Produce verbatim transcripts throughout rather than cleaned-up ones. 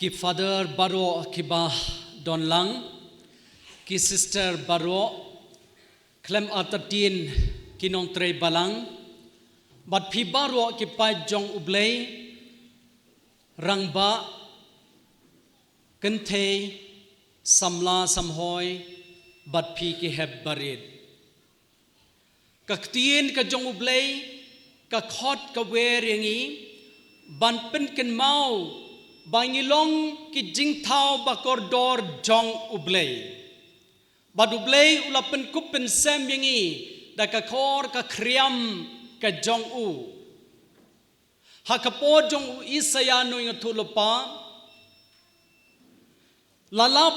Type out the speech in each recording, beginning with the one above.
Ki father baroh kiba don lang, ki sister baroh, khlem artatien ki nongtrei balang, bad phi baroh ki paid jong U Blei, rangbah, kynthei, samla samhoi, bad phi ki hep barit. Ka ktien ka jong U Blei ka khot ka wer ïa ngi ban pynkynmaw ba ngi long ki jingthaw ba kordor jong U Blei. Bad U Blei u la pynkup pynsem ïa ngi da ka khor ka khriam ka jong u. Ha ka por jong u Isaïah nongïathuhlypa, la lap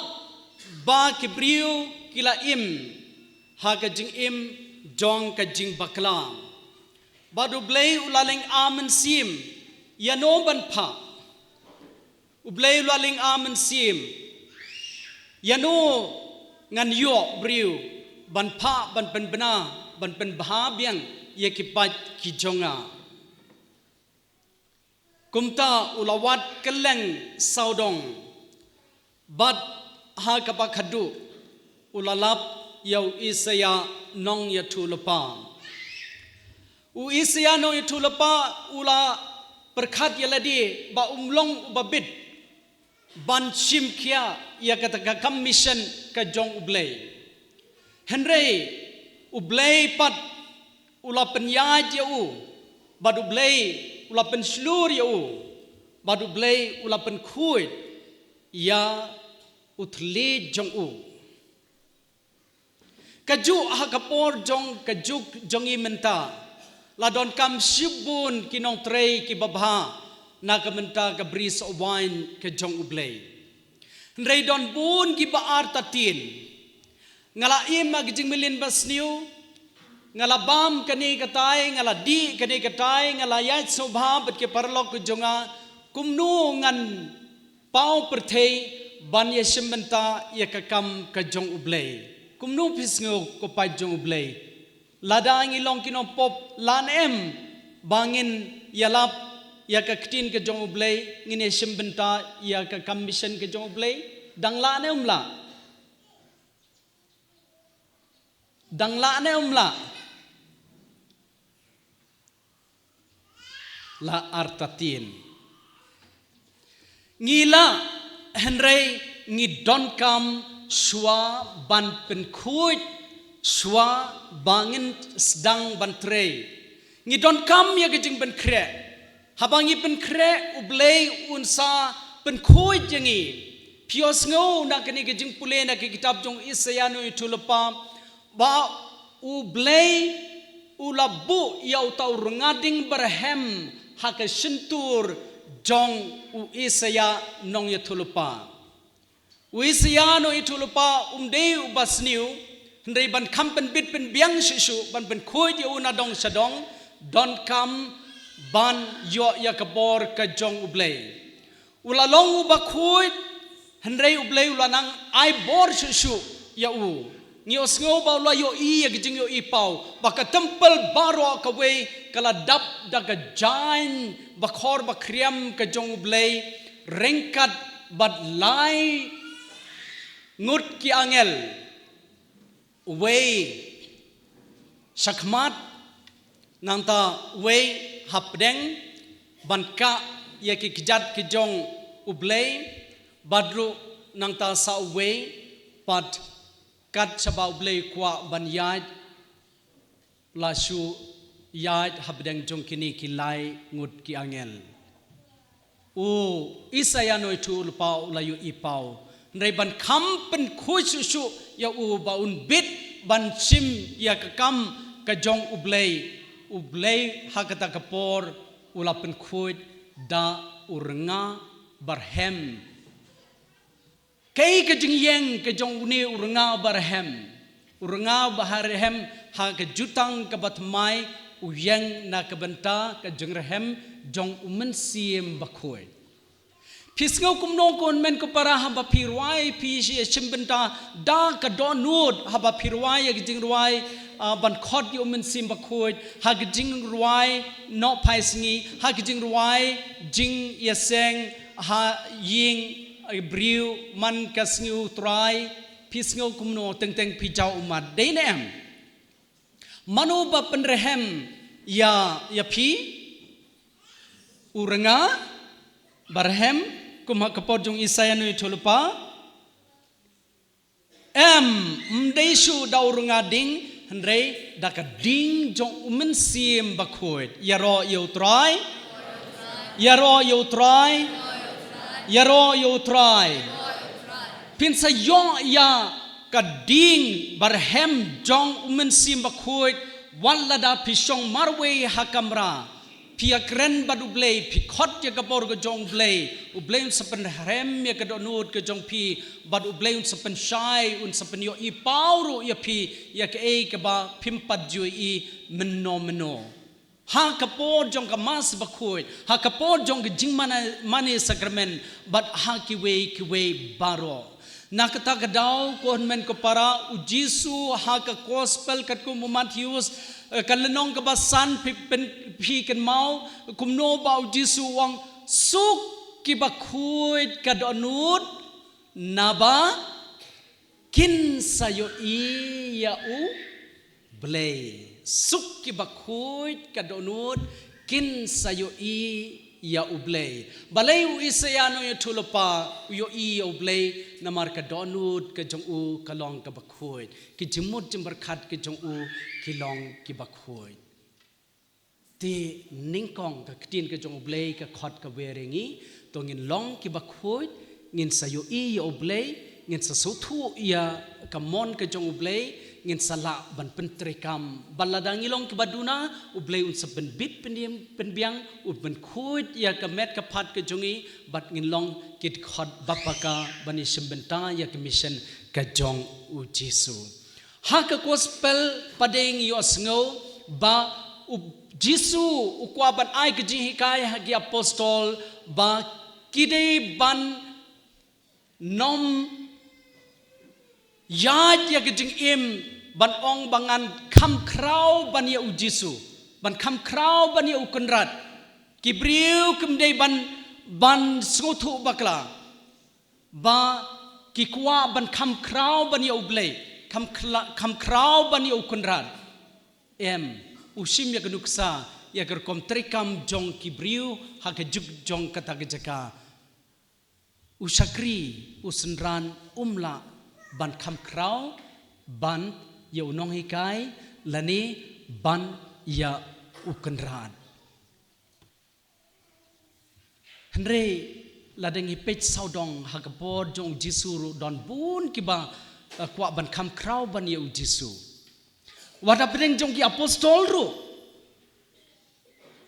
ba ki briew ki la im ha ka jingim jong ka jingbakla. Bad U Blei u la lynga mynsiem ïano ban phah. U Blei u la lynga mynsiem ïano ngan ïoh briew ban phah, ban pynbna, ban pynbha biang ïa ki paid ki jong nga. Kumta u la wad kylleng sawdong, bad ha kaba khadduh u la lap ïa u Isaïah nongïathuhlypa. U Isaïah nongïathuhlypa u la pyrkhat ïa lade ba um long uba bit ban shim khia ïa kata ka kam mission ka jong U Blei. Hynrei U Blei pat u la pynïaid ïa u, bad U Blei u la pynshlur ïa u, bad U Blei u la pynkhuid ïa u thylliej jong u. Kajuh ha ka por jong ka juk jong ngi mynta, la donkam shibun ki nongtrei kiba bha na ka bynta ka bri soh wine ka jong U Blei. Hynrei don bun kiba artatien. Nga la im ha ka jingmlien basniew, nga la bam kane katai, nga la dih kane katai, nga la ïaid sngewbha bad ki paralok ka jong nga, kumno ngan paw pyrthei ban ïashim bynta ïa ka kam ka jong U Blei. Kumno phi sngew ko paid jong U Blei? Lada ngi long ki nongpop, lah ne em ba ngin ïalap ïa ka ktien ka jong U Blei, ngin ïashim bynta ïa ka kam mission ka jong U Blei? Dang lah ne um lah? Dang lah ne um lah? La artatien. Ngi lah, hynrei ngi donkam shuwa ban pynkhuid, shuwa ba ngin sdang ban trei. Ngi donkam ïa ka jingpynkhreh. Haba ngi pynkhreh, U Blei un sa pynkhuid ïa ngi. Phi ïohsngew na kane ka jingpule na ka kitab jong Isaïah nongïathuhlypa, ba U Blei u la buh ïa uta u rnga ding barhem ha ka shyntur jong u Isaïah nongïathuhlypa. U Isaïah nongïathuhlypa um dei uba sniew, hynrei ban kham pynbit pynbiang shuh shuh, ban pynkhuid ïa u na dong sha dong, donkam ban ïoh ïa ka bor ka jong U Blei. U la long uba khuid, hynrei U Blei u la nang ai bor shuh shuh ïa u. Ngi ïohsngew ba u la ïohi ïa ka jingïohi paw, ba ka templ baroh kawei ka la dap da ka jaiñ bakhor bakhriam ka jong U Blei, ryngkat bad lai ngut ki angel. Uwei shakhmat, nangta uwei hapdeng, ban kah ïa ki kjat ki jong U Blei, bad ruh nangta sa uwei pat, kat shaba U Blei u kwah ban ïaid, la shu ïaid hapdeng jong kine ki lai ngut ki angel. U Isaïah nongïathuhlypa u la ïohi paw, hynrei ban kham pynkhuid shuh shuh ïa u ba un bit ban shim ïa ka kam ka jong U Blei. U Blei ha kata ka por u la pynkhuid da u rnga barhem. Kaei ka jingïeng ka jong une u rnga barhem? U rnga barhem ha ka jutang kaba thymmai u ïeng na ka bynta ka jingrhem jong U Mynsiem Bakhuid. Phi sngew kumno ko hynmen ko para, haba phi rwai phi ïashim bynta da ka dohnud, haba phi rwai ïa ka jingrwai, ah, ban khot ïa U Mynsiem Bakhuid, ha ka jingrwai Nohphaisngi, ha ka jingrwai Jingïaseng, Ha ïing, eh, briew man ka sngi u Trai, phi sngew kumno teng teng phi jaw ummat, dei ne em? Mano ba pynrhem ïa, ïa phi? U rnga ba rhem, kum ha ka por jong Isaïah nongïathuhlypa? Em, ym dei shuh da u rnga ding, hynrei da ka ding jong u Mynsiem Bakhuid. Ïaroh ïa u Trai. Ïaroh ïa u Trai. Ïaroh ïa u Trai. Phin sa ïoh ïa ka ding ba rhem jong u Mynsiem Bakhuid, wat lada phi shong marwei ha kamra. Phi ïakren bad U Blei, phi khot ïa ka bor ka jong U Blei, U Blei un sa pynrhem ïa ka dohnud ka jong phi, bad U Blei un sa pynshai, un sa pynïohi paw ruh ïa phi, ïa kaei kaba phim pat ju ïohi mynno mynno. Ha ka por jong ka Mass Bakhuid, ha ka por jong ka jingmane, mane sakramen, bad ha kiwei kiwei baroh. Na kata ka daw, ko hynmen ko para, u Jisu ha ka Gospel katkum u Mathaios, eh, ka lynnong kaba san, phi pyn-, phi kynmaw kumno ba u Jisu u ong, "Suk kiba khuid ka dohnud, naba kin sa ïohi ïa U Blei. Suk kiba khuid ka dohnud, kin sa ïohi ïa U Blei." Balei u Isaïah nongïathuhlypa u ïohi ïa U Blei? Namar ka dohnud ka jong u ka long kaba khuid. Ki jingmut jingpyrkhat ka jong u ki long kiba khuid. Te nyngkong ka ktien ka jong U Blei ka khot ka wer ïa ngi, to ngin long kiba khuid, ngin sa ïohi ïa U Blei, ngin sa sngewthuh ïa ka mon ka jong U Blei, ngin sa lah ban pyntreikam. Bad lada ngi long kiba duna, U Blei un sa pynbit pynbiang, pynbiang, un pynkhuid ïa ka met ka phad ka jong ngi, bad ngin long ki dkhot bapaka ban ïashim bynta ïa ka mission ka jong u Jisu. Ha ka Gospel pat ngi ïohsngew ba u Jisu u kwah ban ai ka jinghikai ha ki apostol ba ki dei ban nym ïaid ïa ka jingim ban ong ba ngan kham khraw ban ïa u Jisu, ban kham khraw ban ïa u Kynrad. Ki briew kim dei ban, ban sngewthuh bakla ba ki kwah ban kham khraw ban ïa U Blei, kham khla-, kham khraw ban ïa u Kynrad. Em, u shim ïa ka nuksa ïa ka rukom treikam jong ki briew ha ka juk jong kata ka jaka. U shakri, u synran um lah ban kham khraw ban ïa u nonghikai lane ban ïa u Kynrad. Hynrei lada ngi peit sawdong ha ka por jong u Jisu ruh don bun kiba, eh, kwah ban kham khraw ban ïa u Jisu. Wat hapdeng jong ki apostol ruh.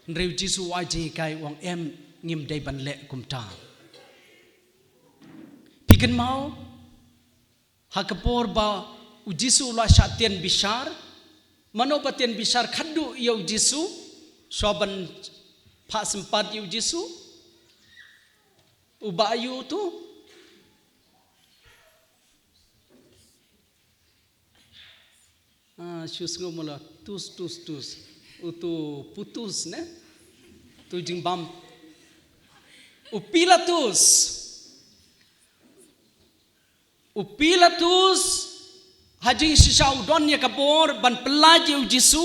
Hynrei u Jisu u ai jinghikai u ong em, ngim dei ban leh kumta. Phi kynmaw ha ka por ba u Jisu u la shah tieng bishar, mano ba tieng bishar khatduh ïa u Jisu, shuwa ban phah sympat ïa u Jisu? U ba aïu utu? Ah, shu sngew mo la, tus, tus, tus. Utu putus, ne? Tu jingbam. U Pilatus. U Pilatus, ha jingshisha u don ïa ka bor ban pyllait ïa u Jisu,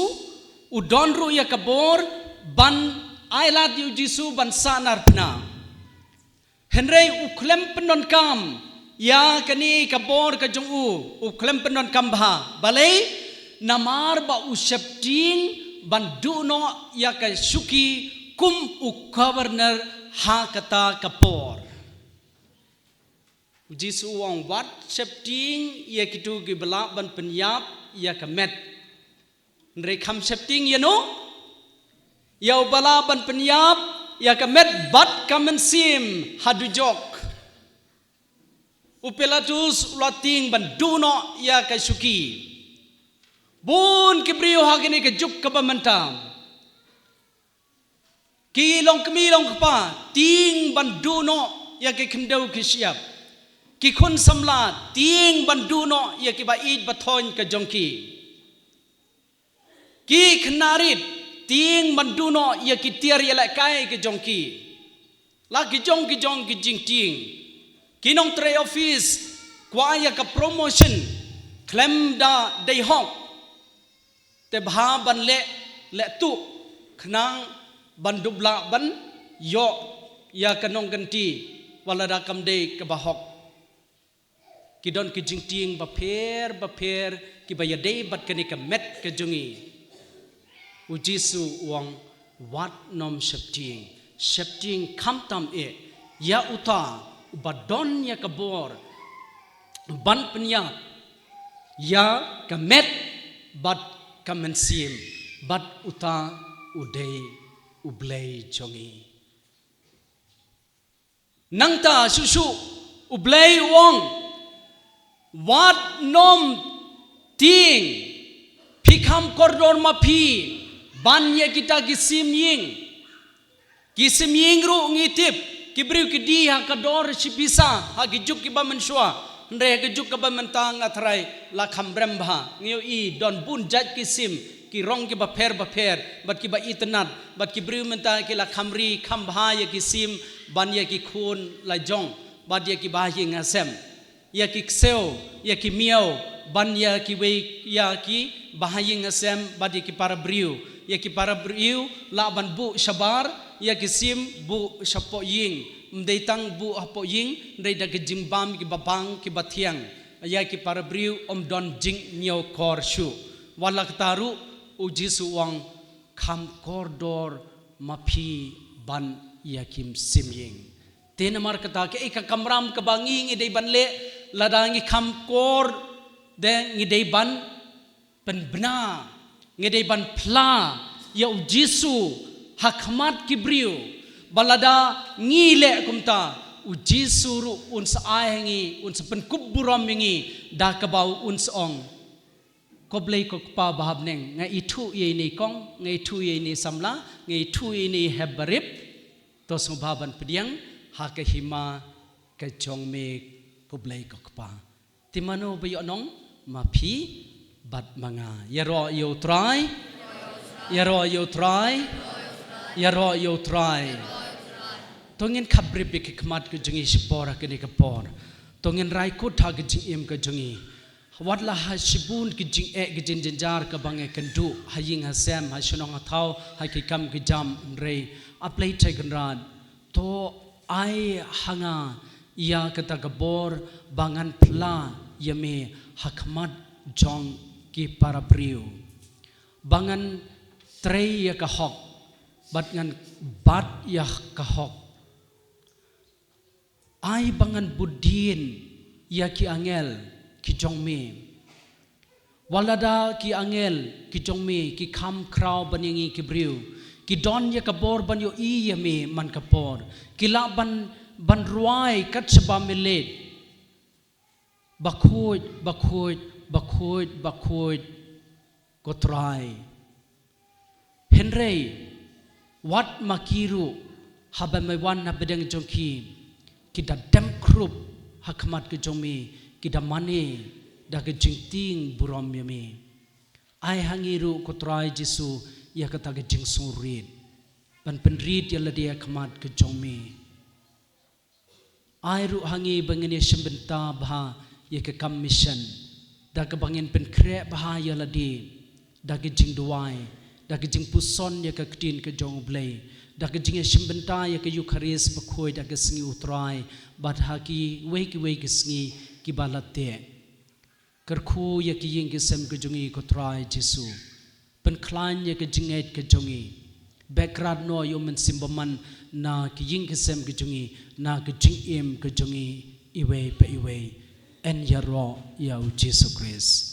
u don ruh ïa ka bor ban ailad ïa u Jisu ban sah narphna. Hynrei u khlem pyndonkam ïa kane ka bor ka jong u, u khlem pyndonkam bha. Balei? Namar ba u sheptieng ban duh noh ïa ka shuki kum u governor ha kata ka por. U Jisu u ong wat sheptieng ïa kitu kiba lah ban pynïap ïa ka met. Hynrei kham sheptieng ïa no? Ïa uba lah ban pynïap ïa ka met bad ka mynsiem ha dujok. U Pilatus u la tieng ban duh noh ïa ka shuki. Bun ki briew ha kane ka juk kaba mynta ki long kmie long kpa, tieng ban duh noh ïa ki khyndew ki shyiap. Ki khun samla, tieng ban duh noh ïa ki ba ïeit ba thoiñ ka jong ki. Ki khynnah rit, tieng ban duh noh ïa ki tiar ïalehkai ka jong ki. La ki jong ki jong ki jingtieng. Ki nongtrei office kwah ïa ka promotion khlem da dei hok. Te bha ban leh, leh tuh khnang ban dup lah ban ïoh ïa ka nongkynti wat lada kam dei kaba hok. Ki don ki jingtieng bapher bapher kiba ïadei bad kane ka met ka jong ngi. U Jisu u ong, wat nym sheptieng. Sheptieng khamtam eh ïa uta uba don ïa ka bor ban pynïap ïa ka met bad ka mynsiem, bad uta u dei U Blei jong ngi. Nangta shuh shuh U Blei u ong, wat nym tieng, phi kham kordor ma phi ban ïa kita ki sim ïing. Ki sim ïing ruh ngi tip, ki briew ki die ha ka dor shi pisa ha ki juk kiba mynshuwa. Hynrei ha ka juk kaba mynta nga tharai la kham rem bha. Ngi ïohi don bun jait ki sim, ki rong kiba pher bapher, bad kiba itynnad, bad ki briew mynta ki la kham ri kham bha ïa ki sim ban ïa ki khun la jong, bad ïa ki bahaïing hasem, ïa ki ksiew, ïa ki miaw, ban ïa kiwei ïa ki bahaïing hasem bad ïa ki para briew. Ïa ki para briew lah ban buh shabar, ïa ki sim buh shapoh ïing. Ym dei tang buh hapoh ïing, hynrei da ki jingbam kiba bang kiba thiang. Ïa ki para briew ym don jingñiewkor shuh. Wat la katta ruh, U Jisu u ong, kham kordor ma phi ban ïa ki sim ïing. Te namar kata, kaei ka kamram kaba ngi ngi dei ban leh? Lada ngi kham kordor, ngi dei ban pynbna, ngi dei ban phla ïa U Jisu ha khmat ki briew. Ba lada ngi leh kumta, U Jisu ruh un sa ai ha ngi, un sa pynkup burom ïa ngi da kaba un sa ong, ko Blei ko Kpa ba ha bneng, nga ithuh ïa ine i kong, nga ithuh ïa ine i samla, nga ithuh ïa ine i hep barit. To sngewbha ban pdiang ha ka hima ka jong me, ko Blei ko Kpa. Te mano ba ïoh nong? Ma phi bad ma nga. Ïaroh ïa U Trai. Ïaroh ïa U Trai. Ïaroh ïa U Trai. To ngin khapbrip ïa ki khmat ka jong ngi shipor ha kane ka por. To ngin rai kut ha ka jingim ka jong ngi. Wat la ha shibun ki jingeh ki jingjynjar kaba ngi kynduh ha ïing ha sem, ha shnong ha thaw, ha ki kam ki jam, hynrei A Blei Trai Kynrad, to ai ha nga ïa kata ka bor ba ngan phla ïa me ha khmat jong ki para briew. Ba ngan trei ïa ka hok, bad ngan bat ïa ka hok. Ai ba ngan bud dien ïa ki angel ki jong me. Wat lada ki angel ki jong me ki kham khraw ban ïa ngi ki briew, ki don ïa ka bor ban ïohi ïa me man ka por, ki lah ban, ban rwai kat shaba me leit. Bakhuid, bakhuid, bakhuid, bakhuid, ko Trai. Hynrei wat ma ki ruh, haba me wan na pdeng jong ki, ki da dem khrup ha khmat ka jong me, ki da mane da ka jingtieng burom ïa me. Ai ha ngi ruh, ko Trai Jisu, ïa kata ka jingsngewrit ban pynrit ïa lade ha khmat ka jong me. Ai ruh ha ngi ba ngin ïa shim bynta bha ïa ka kam mission, da kaba ngin pynkhreh bha ïa lade da ka jingduwai, da ka jingpuson ïa ka ktien ka jong U Blei, da ka jingïa shim bynta ïa ka Eukharist bakhuid ha ka sngi U Trai, bad ha kiwei kiwei ki sngi kiba la teh. Kyrkhu ïa ki ïing ki sem ki jong ngi, ko Trai Jisu. Pynkhlaiñ ïa ki jingngeit ki jong ngi. Beh krad noh ïa u Mynsiem Bakhuid na ki ïing ki sem ki jong ngi, na ki jingim ki jong ngi iwei pa iwei. Yn ïaroh ïa u Jisu Khrist.